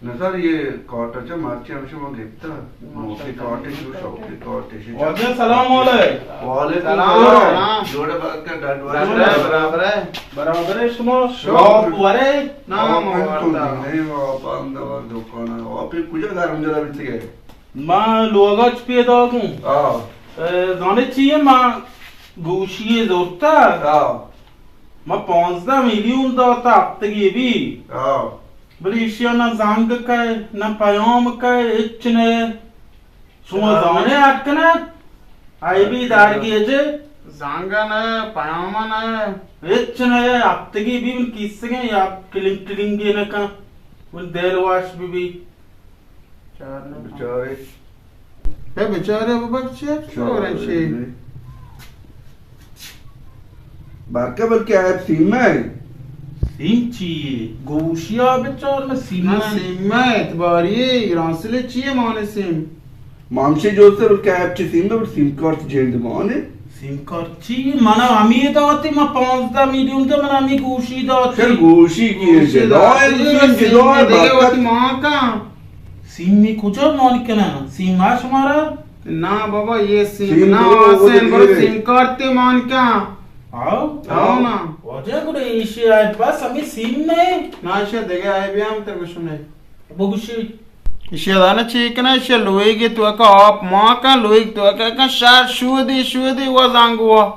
نہ سر، یہ کارڈ اچھا مرچی ہم شما گپتا۔ موکی کارڈ شو، شوقی کارڈ شو۔ واجہ سلام علیک۔ وعلیکم سلام۔ سلام۔ جوڑے برکت ڈاڈ واجہ۔ برابر ہے، برابر ہے۔ برابر ہے شما؟ شوق ورے؟ نہ، آپ ہم تو موارتا۔ نہیں، آپ اندر دکان ہے۔ آپ کجا گھر اندر بیت گئے؟ ما لوگا چ پیدا گوں۔ آ۔ اے، زانے چی ہے، ما گوشی زورتا۔ آ۔ ما پانزدہ میلیون داتا ہفتگی بی۔ آ۔ بلے ایشی ء نہ زنگ کئے، نہ پیام کئے، ہچ نہ۔ شما زانے اٹ کنئے؟ آئی بی دارگی اجے؟ زنگ نہ، پیام نہ۔ ہچ نہ، ہفتگی بی من کیسگیں یا کلنگ کلنگی نہ کن۔ من دل واش بی بی۔ چار نہ۔ بچارے۔ اے بچارے بابا چی چار شور چی؟ برکہ بلکہ ایپ سیم ہے۔ سیم چی؟ گوشیا بچار میں سیم نہ، ہے۔ سیم ہے، اعتباری ہے، ایران سلے چی ہے مانے سیم؟ مامشے جو سر بلکہ ایپ چی سیم ہے، بلکہ سیم کارت جند مانے۔ سیم کارت چی؟ منا ہمیں داتی، ما پانزدہ میلیون دے، منا ہمیں گوشی داتی۔ سر گوشی کی ہے گوشی جدا ہے، داتی، دوسرا سیم جدا ہے، دیگه برکت۔ وقتی ماں کا۔ سیمی کجا مان کناں؟ سیم ما شمارا؟ نا بابا، یہ سیم سیم نا، دو آسن بڑے برو سیم۔ سیم کارتے مان کن۔ آؤ؟ آؤ نا۔ واجہ گڑا ایشی آئے بس ہمیں سیم نہیں۔ نا، ایشی دیگه آئے بیا ہم تر گشنے۔ بگوشی۔ ایشی دانا چی کنا، ایشی لویگی تو کا آپ مان کن، لویگ تو کا کن شار شودی، شودی و زنگوا۔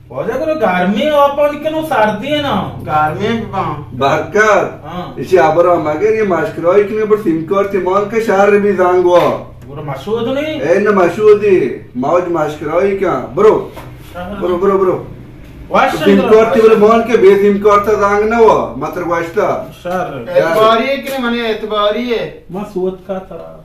واجہ گڑا گرمی آپان کنو سردی ہے نا۔ گرمی ببان۔ برکت۔ ہاں۔ ایشی ابرا مگر یہ مشکرائی کنے پر سیم کارت مان کے شہر بھی زنگوا۔ گڑا مشود نہیں؟ اے نہ مشودی، موج مشکرائی کن۔ برو۔ شہر۔ برو، برو، برو۔ واش سیم کارت بلے مان کے بے سیم کارت زنگ نہ وا، متر گوشتا۔ شہر۔ اعتباری کنے، منی اعتباری ہے۔ ما سوت کا ترا۔